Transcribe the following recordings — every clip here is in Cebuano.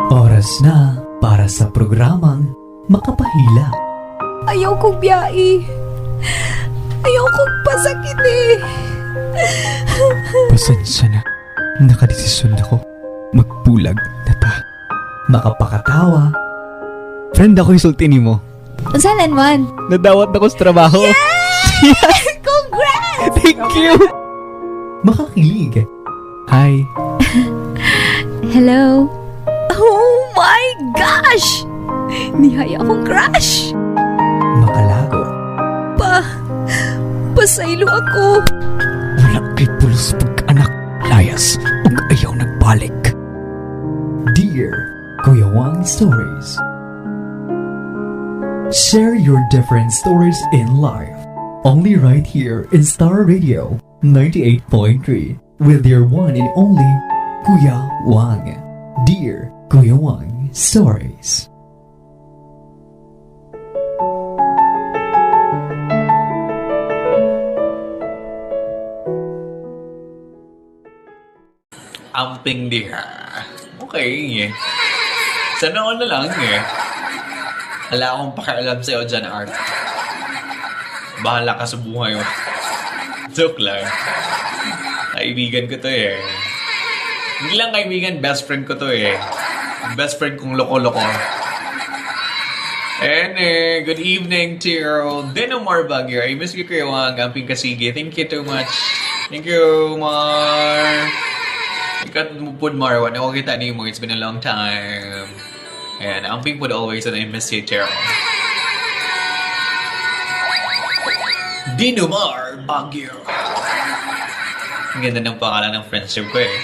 Oras na para sa programang Makapahilak. Ayaw kong biyai. Ayaw kong pasakit eh. Pasensya na. Nakadesisyon ako. Magbulag na ta. Makapakatawa. Friend ako isulti nimo. Unsalan man? Nadawat na ko sa trabaho. Congrats! Thank you! Makakilig. Hi. Hello? Oh my gosh! Nihay akong crush! Makalago. Pasaylo ako. Wala kay pulos pag-anak. Layas ug ayaw nagbalik. Dear Kuya Wang Stories. Share your different stories in life. Only right here in Star Radio 98.3 with your one and only Kuya Wang. Dear Kuya Wang Stories. Amping diha. Okay. Sa noon na lang eh. Wala akong pakialam sa'yo dyan, Art. Bahala ka sa buhay mo. Joke lang. Kaibigan ko to eh. Hindi lang kaibigan, best friend ko to eh. Best friend kong loko-loko. And good evening to Dinomar Bagyo. I miss you, Kuya Wang. Amping Kasige. Thank you too much. Thank you, Mar. Ikat mo po, Marwan. Ako kita ni mo. It's been a long time. And amping po always and I miss you, too. Dinomar Bagyo. Ang ganda ng pangalan ng friendship ko eh.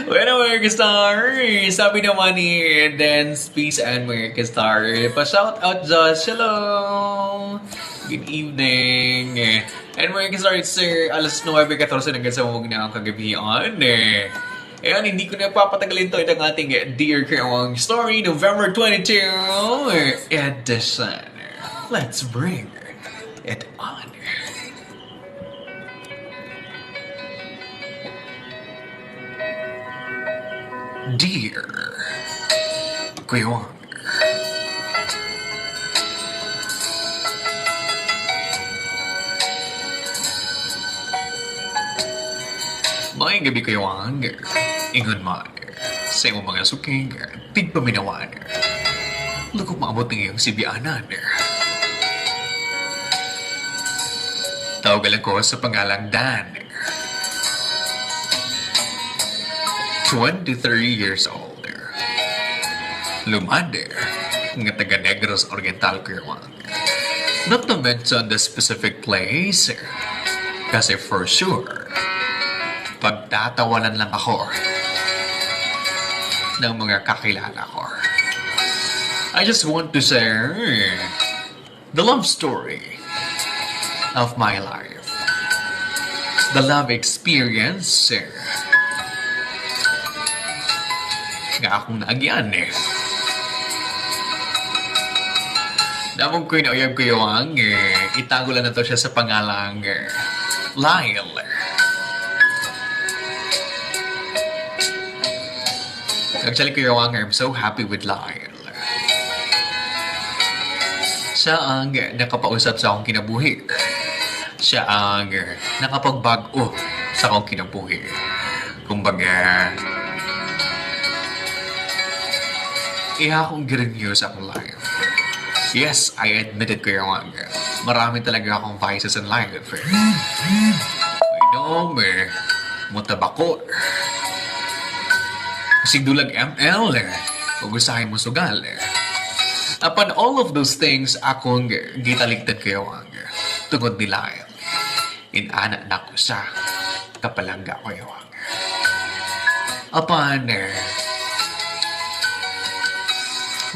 Bueno, mga star, sabi naman ni Dance Peace and mga star, pa-shout out Josh, hello! Good evening! And mga star, it's alas 9:14 hanggang sa mamag na ang kagabihan. Eh. Ayan, hindi ko na papatagalin to itong ating Dear Kuya Wang Story, November 22 edition. Let's bring it on. Dear Kuya Wang. Maayong gabi, Kuya Wang. Ingon man sa imong mga suking tigpaminawan. Lukop maabot ng iyong sibianan. Tawag lang ko sa pangalang Dan. 23 years old. Lumad nga taga Negros Oriental, Kuya Wang. Not to mention the specific place, kasi for sure, pagtatawanan lang ako ng mga kakilala ko. I just want to share the love story of my life. The love experience nga akong naagyan eh. Damong ko yung ko yung eh, itago lang na to siya sa pangalang Lyle. Actually, Kuya Wang, I'm so happy with Lyle. Siya ang nakapausap sa akong kinabuhi. Siya ang nakapagbago sa akong kinabuhi. Kumbaga, iha akong girenew sa akong life. Yes, I admitted, Kuya Wang. Marami talaga akong vices in life. Mainom, eh, mutabako. Sigdulag ML, eh. O gusahin mo sugal, eh. Upon all of those things, akong gitaligtan, Kuya Wang. Tungod ni Lyle. Inana na ko sa kapalangga, Kuya Wang. Upon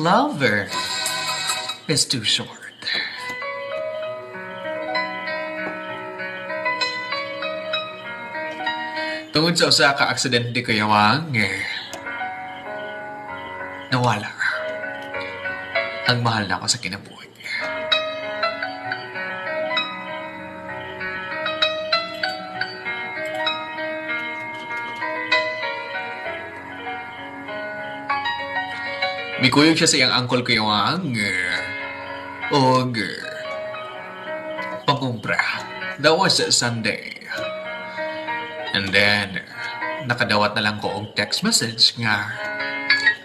love is too short. Tungod sa usa ka aksidente, Kuya Wang, eh, nawala ang mahal na ako sa kinabuhi. Mikuyog siya sa iyang uncle, Kuya Wang, og pangkumpra. That was Sunday. And then, nakadawat na lang ko og text message nga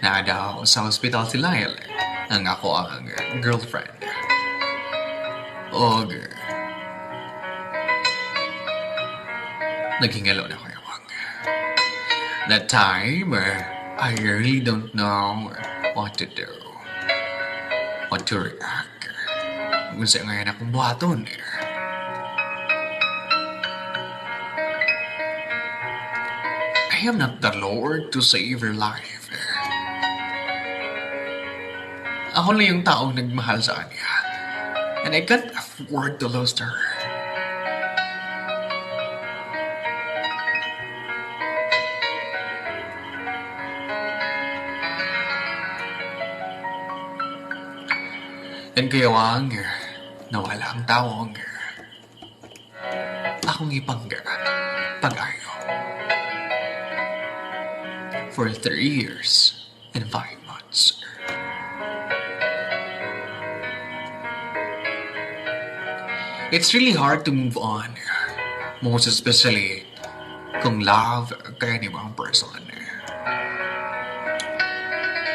naa daw sa hospital si Lyle, ang akoang girlfriend. Og naghingalo na, Kuya Wang. That time, I really don't know what to do. What to react. Kung sa ngayon akong buhaton. I am not the Lord to save your life. Ako lang yung taong nagmahal sa kanya. And I can't afford to lose her. And Kuya Wang, nawala ang taong akong ipangga pag-ayo for 3 years and 5 months. It's really hard to move on. Most especially kung love kaayo nimo ang person.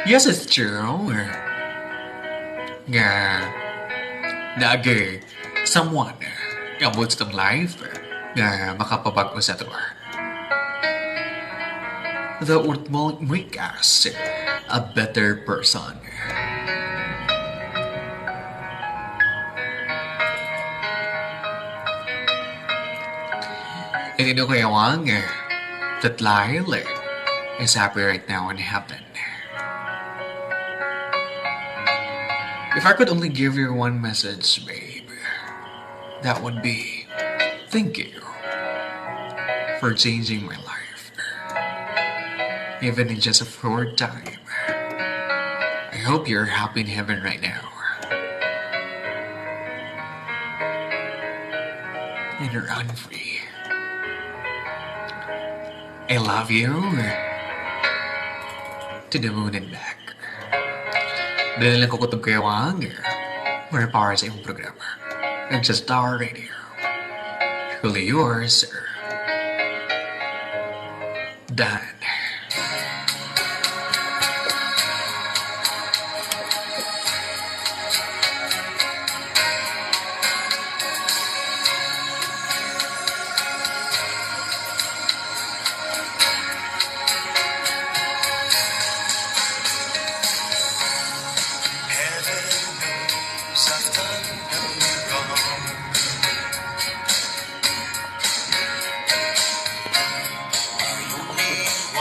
Yes, it's true nga naagay someone nga abot sa atong life nga makapabag-o sa ato. That would make us a better person. And you know, Kuya Wang, that Lyle is happy right now in heaven. If I could only give you one message, babe, that would be thank you for changing my life. Even in just a short time. I hope you're happy in heaven right now. And you're unfree. I love you to the moon and back. Dali lang ko kutob, Kuya Wang. More power sa imong programa. And sa Star Radio. Truly yours, Dan.